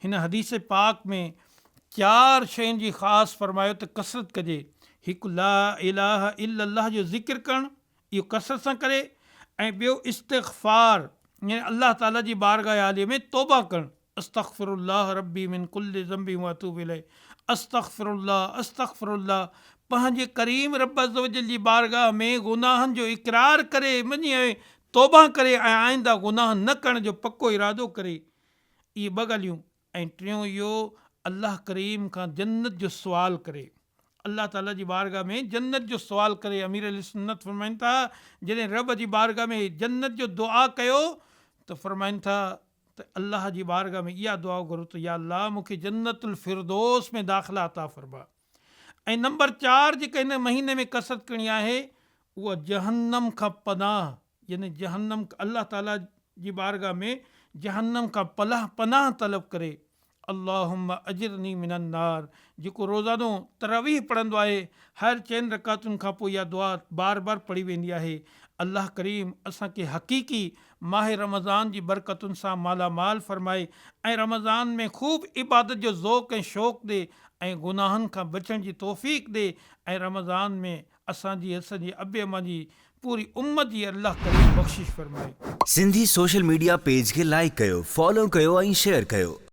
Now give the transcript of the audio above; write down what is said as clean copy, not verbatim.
هن حديث پاڪ ۾ چار شين جي خاص فرمايو ته ڪثرت ڪجي، هڪ لا اله الا الله جو ذڪر ڪرڻ، اهو ڪثرت سان ڪري ۽ ٻيو استغفار يعني الله تعالي جي بارگاهه عاليه ۾ توبه ڪرڻ، استغفر الله ربي من ڪل ذنب واتوب اليه، استغفر الله استغفر الله پنهنجي ڪريم رب عزوجل جي بارگاهه ۾ گناهن جو اقرار ڪري مڃي ۽ توبه ڪري ۽ آئنده گناهه نه ڪرڻ جو پڪو ارادو ڪري اهي ٻه ڳالهيون ۽ ٽيون اهو الله ڪريم کان جنت جو سوال ڪري. الله تعالي جي بارگاھ ۾ جنت جو سوال ڪري امير اهل سنت فرمائن ٿا جڏهن رب جي بارگاھ ۾ جنت جو دعا ڪيو ته فرمائن ٿا ته الله جي بارگاھ ۾ اها دعا گهرو ته يا الله مون کي جنت الفردوس ۾ داخله عطا فرما ۽ نمبر چار جيڪا هن مهيني ۾ ڪثرت ڪرڻي آهي اها جهنم کان پناھ يعني جهنم الله تعالي جي بارگاھ ۾ جهنم کان پناھ طلب ڪري اللهم اجرني من النار جيڪو روزانو تراويح پڙهندو آهي هر چئن رڪعتن کان پوء اها دعا بار بار پڙهي ويندي آهي الله ڪريم اسان کي حقيقي ماه رمضان جي برڪتن سان مالا مال فرمائي ۽ رمضان ۾ خوب عبادت جو ذوق ۽ شوق ڏي ۽ گناهن کان بچڻ جي توفيق ڏي ۽ رمضان ۾ اسان جي اسان جي ابي امان جي پوري امت جي الله ڪريم بخشش فرمائي. سنڌي سوشل ميڊيا پيج کي لائيڪ ڪيو، فالو ڪيو ۽ شيئر ڪيو.